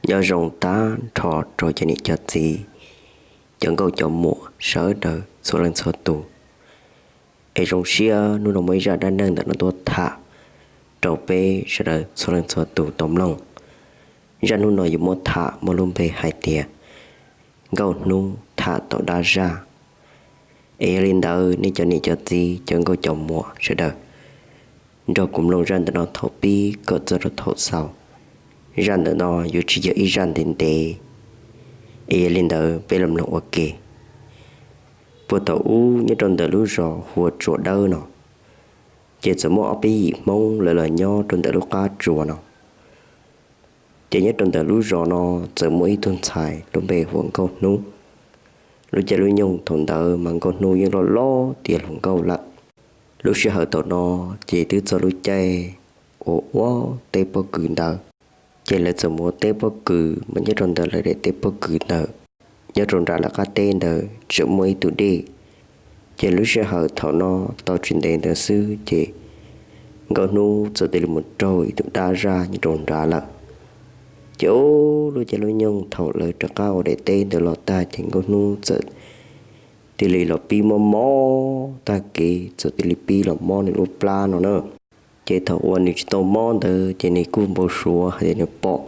Nyob zoo tag nrho rau cov niam cov txiv, cov nkauj cov muam sawv daws txhua leej txhua tus. Es zoo siab hnub no muaj ib zaj dab neeg ntawm no tuaj tham rau peb sawv daws txhua leej txhua tus tau mloog. Zaj hnub no yuav muab tham muaj lub npe hais tias Nkauj Hnub tham tau dab zaj. Es yog li ntawd nej cov niam cov txiv cov nkauj cov muam sawv daws nrog kuv mloog zaj ntawm no thaum pib kom txog rau thaum xaus. Zaj ntawm no yuav tsis yog ib zaj ntev ntev, es yog li ntawd peb los mloog ua ke. Puag thaum ub nyob rau ntawm lub zos hu ua Tsuas Dawb no, ces txawm muaj ob peb yim Hmoob lawv los nyob rau ntawm lub qab tsuas no. Ces nyob rau ntawm lub zos no txawm muaj ib tug ntxhais lub npe hu ua Nkauj Hnub. Lub caij lub nyoog thaum ntawd mas Nkauj Hnub yeej loj loj tiav hluas nkauj lawm. Lub sij hawm thaum no ces twb txog lub caij uas ua teb pob kws ntawd. Ces lawv txawm mus ua teb pob kws mas nyob rau ntawm lawv daim teb pob kws ntawd, nyob rau nram lawv qab teb ntawd tseem muaj ib tug dej. Ces lub sij hawm thaum no tau tsis ntev ntawd xwb ces Nkauj Hnub txawm cia li mus raug ib tug dab zaj nyob rau nrad lawm. Ces lub caij lub nyoog thaum lawv rov qab ua daim teb ntawd los tag ces Nkauj Hnub txawm cia li los pib mob mob tag kev, txawm cia li pib los mob nws lub plab no na. Ces thaum uas nws tsis tau mob ntawd ces nws kuj npau suav hais tias nws pom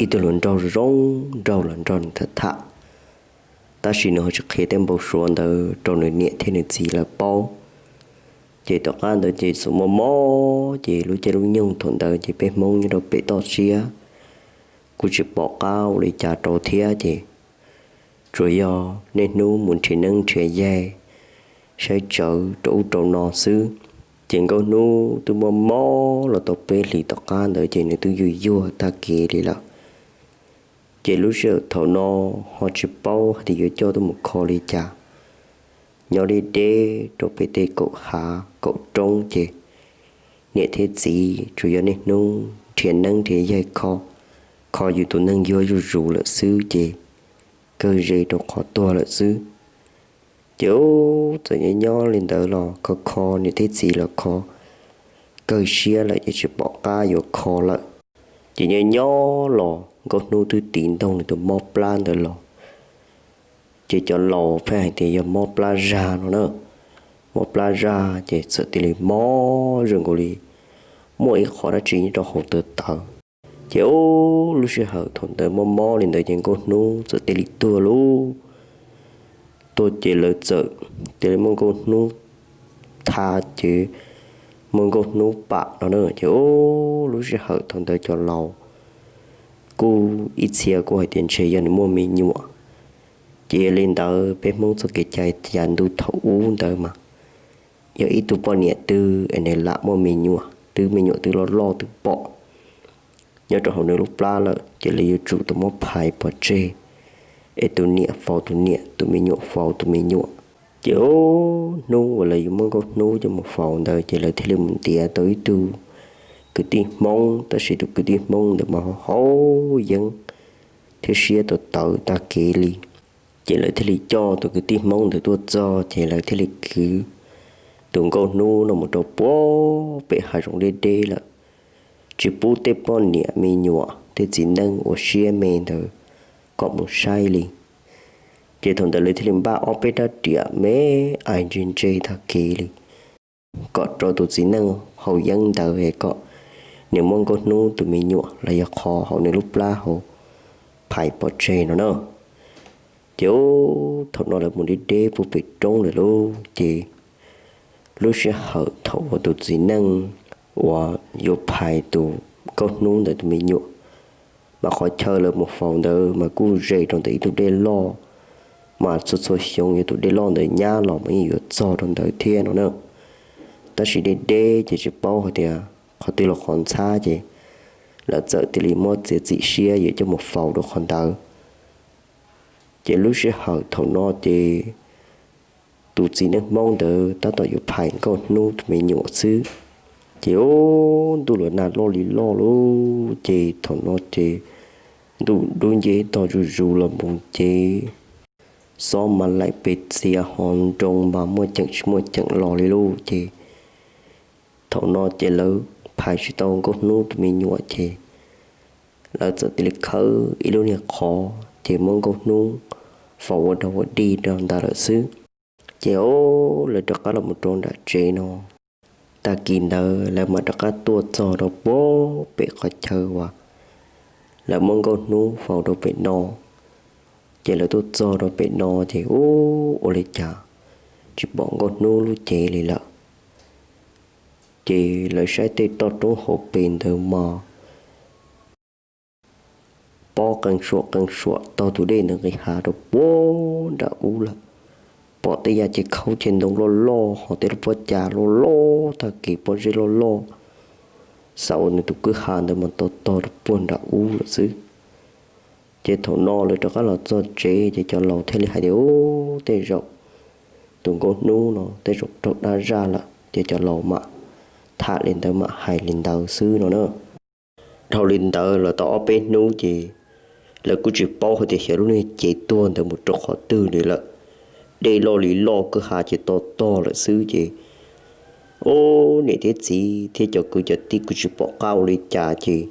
ib tug hluas nraug zoo nraug los nrog nws tham tham, tab sis nws ho tsis qhia tej npau suav ntawd rau nws niam thiab nws txiv lawv paub. Ces tom qab ntawd ces txawm mob mob ces lub caij lub nyoog thaum ntawd ces peb Hmoob nyob rau pem toj siab kuj tsis pom qab ua li cas rau thiab ces tsuas yog niaj hnub mus nrhiav neeb nrhiav yaig, saib tsawv rau ub rau no xwb. Ces Nkauj Hnub twb mob mob los tau peb hlis tom qab ntawd ces nws twb yuag yuag tag kev li lawm. Ces lub sij hawm thaum no ho tsis paub hais tias yuav coj tuaj mus kho li cas. Nyob deb deb rau pem tej kaum hav kaum roob ces niam thiab txiv tsuas yog niaj hnub nrhiav neeb nrhiav yaig kho, kho yus tus neeg yuag zuj zus lawm xwb ces kawg ze rau qhov tuag lawm xwb. Ces txawm nyob nyob li ntawd los kho kho niam thiab txiv los kho kawg siab lawm ces tsis pom qab yuav kho lawm. Ces nyob nyob los Nkauj Hnub twb tiv ntoog nws tus mob plab ntawd los, ces cov laus pheej hais tias yog mob plab zag no na. Mob plab zag ces txawm cia li mob zoo nkaus li muaj ib qho dab tsi nyob rau hauv taw tawv. Ces lub sij hawm thaum ntawd mob mob li ntawd ces Nkauj Hnub txawm cia li tuag lauj. Tuag ces lawv txawm cia li muab Nkauj Hnub tha, ces muab Nkauj Hnub pam no na. Ces lub sij hawm thaum ntawd cov laus kuj ib txhia kuj hais tias ntshe yog nws muaj me nyuam. Ces yog li ntawd peb Hmoob txoj kev cai yav ntuj thaum ub ntawd mas yog ib tug poj niam twg es nws lam muaj me nyuam, twb me nyuam twb loj loj twb pom nyob rau hauv nws lub plab lawm ces lawv yuav tsum tau muab phais pov tseg, es tus niam faus tus niam, tus me nyuam faus tus me nyuam. Ces lub hnub uas lawv yuav muab Nkauj Hnub coj mus faus ntawd ces lawv thiaj li mus ntiav tau ib tug kwv tij Hmoob, tab sis tus kwv tij Hmoob ntawd mas haus yeeb thiab siab tawv tawv tag kev li. Ces lawv thiaj li coj tus kwv tij Hmoob ntawd tuaj txog ces lawv thiaj li kwv tus Nkauj Hnub no mus rau puag pem hav zoov deb deb lawm, tsis pub tej poj niam me nyuam tej txiv neej uas siab me ntawd kom mus saib li. Ces thaum ntawd lawv thiaj li npaj ob peb rab riam me ais ntse ntse tag kev li, kom rau tus txiv neej haus yeeb ntawd es kom nws muab Nkauj Hnub tus me nyuam los yog qhov hauv nws lub plab hauv phais pov tseg no na. Ces thaum no lawv mus deb deb puag pem roob lawm lauj, ces lub sij hawm thaum uas tus txiv neej uas yuav phais tus Nkauj Hnub ntawd tus me nyuam, mas qhov chaw lawv mus faus ntawd mas kuj ze rau ntawm ib tug dej loj, mas txhua txhua xyoo yog tus dej loj ntawd nyab los mas yeej yuav txog rau ntawd thiab no na. Tab sis deb deb ces tsis paub hais tias qhov twg los qhov ntxhab ces lawv txawm cia li muab txiav txim siab yuav coj mus faus rau qhov ntawd. Ces lub sij hawm thaum no ces tus txiv neej Hmoob ntawd tab tom yuav phais Nkauj Hnub tus me nyuam xwb. Ces ntuj los nag loj li loj lauj, ces thaum no ces ntuj dub nceb tog zuj zus los mus ces xob mas laim pes txias ho nroo mas muaj ceem tsis muaj ceem los li lauj. Ces thaum no ces lawv phais tsis tau Nkauj Hnub tus me nyuam ces lawv txawm cia li khawb ib lub niag qhov ces muab Nkauj Hnub faus ua dog ua dig rau ntawd lawm xwb. Ces o, lawv rov qab los mus rau nram tsev no, tag kis ntawd lawv mam rov qab tuaj txog rau puag pem qhov chaw uas lawv muab Nkauj Hnub faus rau pem no. Ces lawv tuaj txog rau pem no ces ub, ua li cas tsis pom Nkauj Hnub lub cev li lawm. Ces lawv saib tej toj roob hauv pes ntawd mas pob qee suam qee suam taug tus dej ntawd nqis hav rau puag nram ub lawm. Pom tej yam ces khaub ces ntoo loj loj ho tej lub pob cas loj loj tag kev pob zeb loj loj, xav ua nws tus kwj ha ntawd mas tog tog rau puag nram ub lawm xwb. Ces thaum no lawv rov qab los txog tsev ces cov laus thiaj li hais tias, ub, tej zaum tus Nkauj Hnub no tej zaum raug dab zaj lawm. Ces cov laus mam tham li ntawd mam hais li ntawd xwb no na. Dhau li ntawd los tau ob peb hnub ces lawv kuj tsis paub hais tias xyov lub niag cev tuag ntawd mus rau qhov twg li lawm. Dej loj li loj kwj ha ces tog tog lawm xwb ces ub, niam thiab txiv thiab cov kwv cov tij kuj tsis pom qab ua li cas ces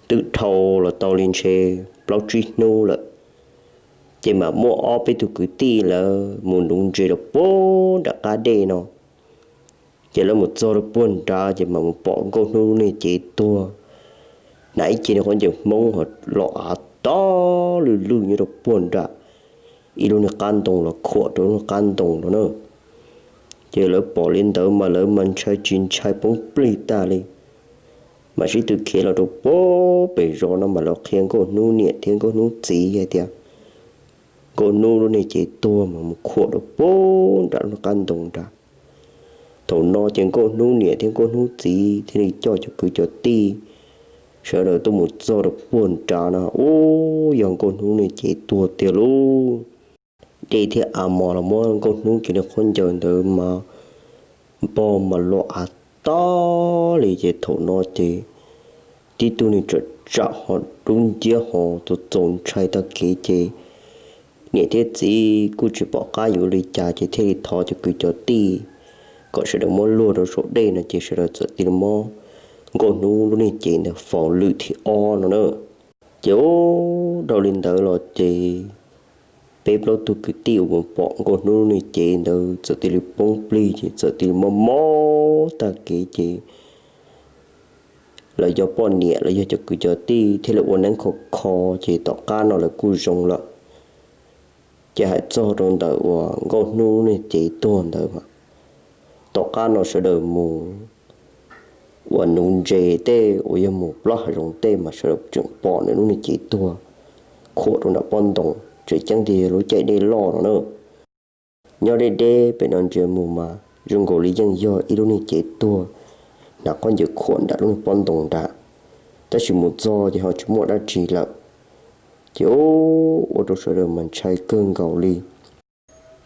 twb dhau los tau li ntshe plaub tsib hnub lawm. Ces mam muaj ob peb tug kwv tij lawv mus nuv ntses rau puag nram qab dej no. Ces lawv mus txog rau puag nrad ces mam mus pom Nkauj Hnub lub niag cev tuag, hnav ib ce niag khaub ncaws Hmoob ho los av tog lwj lwj nyob rau puag nram ib lub niag qab ntoo los khuam rau lub niag qab ntoo no na. Ces lawv pom li ntawd mas lawv mas ntshai tsis ntshai poob plig tag li. Mam sib tw khiav los rau puag pem zos no mas lawv qhia Nkauj Hnub niam thiab Nkauj Hnub txiv hais tias Nkauj Hnub lub niag cev tuag mas mus khuam rau puag nram lub niag qab ntoo nrad. Thaum no ces Nkauj Hnub niam thiab Nkauj Hnub txiv thiaj li coj cov kwv cov tij sawv daws tuaj mus txog rau puag nrad no ub, yog Nkauj Hnub niag cev tuag tiag lauj. Dej thiab av mos los muab Nkauj Hnub kiag li khaub ncaws ntawd mas npog mas los av tog li ces thaum no ces tib tug niag tsam tsam ho dub nciab ho txaus txaus ntshai tag kev ces niam thiab txiv kuj tsis pom qab yuav ua li cas ces thiaj li thov cov kwv cov tij kom sawv daws muab luag rau saum dej no ces sawv daws txawm cia li muab Nkauj Hnub lub niag cev ntawd faus lwm thib ob no na. Ces ub, dhau li ntawd los ces peb plaub tug kwv tij uas mus pom Nkauj Hnub lub niag cev ntawd txawm cia li poob plig ces txawm cia li mob mob tag kev ces lawv cov poj niam los yog cov kwv cov tij thiaj li ua neeb kho kho ces tom qab no lawv kuj zoo lawm. Ces hais txog rau ntawm uas Nkauj Hnub lub niag cev tuag ntawd mas tom qab no sawv daws mus uas nuv ntses tej uas yog mus plob hav zoov tej mas sawv daws tseem pom nws lub niag cev tuag khuam rau nram pob ntoo, tseem ceeb tiag yog lub caij dej loj no na. Nyob deb deb pem no ntsia mus mas zoo nkaus li yeej yog ib lub niag cev tuag hnav khaub ncaws khuam nram lub niag pob ntoo nrad, tab sis mus txog ces ho tsis muaj dab tsi lawm. Ces ua rau sawv daws mas ntshai kawg nkaus li.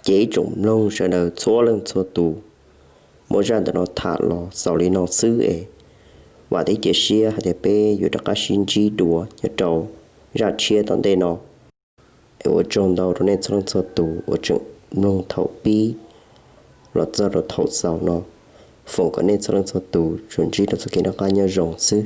Ces ib tsoom mloog sawv daws txhua leej txhua tus, muab zaj ntawm no tham los xaus li no xwb es vam thiab cia siab hais tias peb yuav rov qab sib ntsib dua nyob rau zaj tshiab tom ntej no. Es ua tsaug ntau rau nej txhua leej txhua tus uas tseem mloog thaum pib los txog rau thaum xaus no. Foom kom nej txhua leej txhua tus tsuas ntsib rau txoj kev noj qab nyob zoo xwb.